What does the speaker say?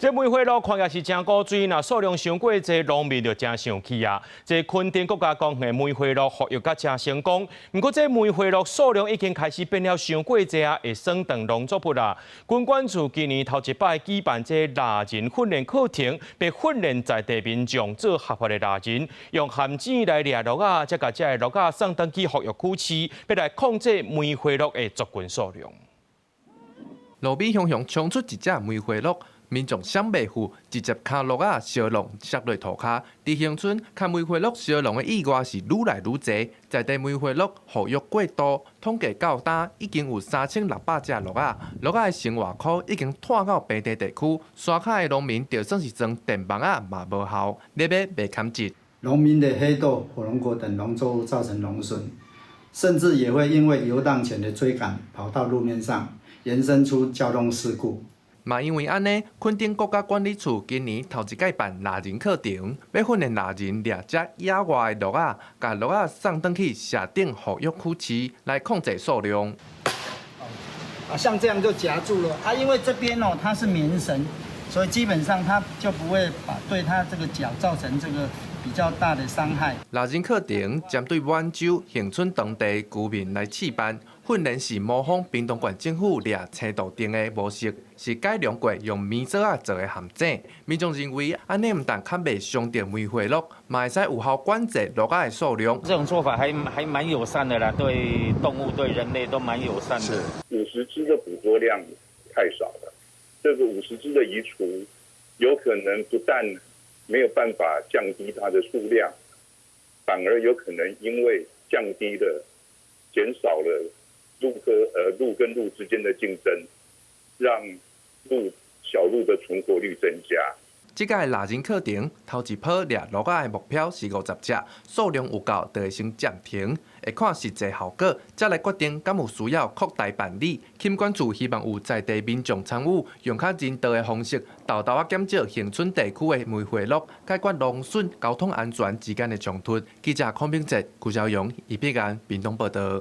這梅花鹿看起來是誠古錐，若數量傷過濟，農民就誠生氣啊！這墾丁國家公園梅花鹿復育甲誠成功，毋過這梅花鹿數量已經開始變了傷過濟啊，會損斷農作物啦。墾管處今年頭一擺舉辦這獵人訓練課程，欲訓練在地民眾做合法的獵人，用陷阱來掠鹿仔，才共這个鹿仔送轉去復育區飼，欲來控制梅花鹿的族群數量。路邊雄雄衝出一隻梅花鹿。民眾想袂赴，直接牽鹿仔相挵摔落塗跤。佇恆春牽梅花鹿相挵的意外是愈來愈濟，在地梅花鹿復育過度，統計到今已經有3600隻鹿仔，鹿仔的生活圈已經拓到平地地區，山跤的農民就算是裝電網仔嘛無效，咧欲袂堪折。農民的黑豆、火龍果等農作物造成農損，甚至也會因為遊蕩犬的追趕跑到路面上，延伸出交通事故。嘛因為按呢，墾丁國家管理處今年頭一擺辦獵人課程，欲訓練獵人掠這野外的鹿仔，共鹿仔送轉去社頂復育區飼，來控制數量。啊，像這樣就夾住了啊，因為這邊哦，它是棉繩，所以基本上它就不會把對它這個腳造成這個比較大的傷害。獵人課程針對滿洲、恆春當地居民來試辦。訓練是模仿屏東縣政府掠青杜定的模式，是改良過用棉索仔做的陷阱。民眾認為，按呢毋但較袂傷著梅花鹿，嘛會使有效管制鹿仔的數量。這種做法還蠻友善的啦，對動物、對人類都蠻友善的。 50隻的捕捉量太少了，這個五十隻的移除，有可能不但沒有辦法降低它的數量，反而有可能因為降低了、減少了鹿跟鹿之間的競爭，讓鹿小鹿的存活率增加。這屆獵人課程頭一波掠鹿仔的目標是50隻，數量有夠就會先暫停，會看實際效果，才來決定敢有需要擴大辦理。墾管處希望有在地民眾參與，用較人道的方式，沓沓仔減少恆春地區的梅花鹿，解決農損、交通安全之間的衝突。記者孔炳哲、郭小勇、葉碧安，屏東報道。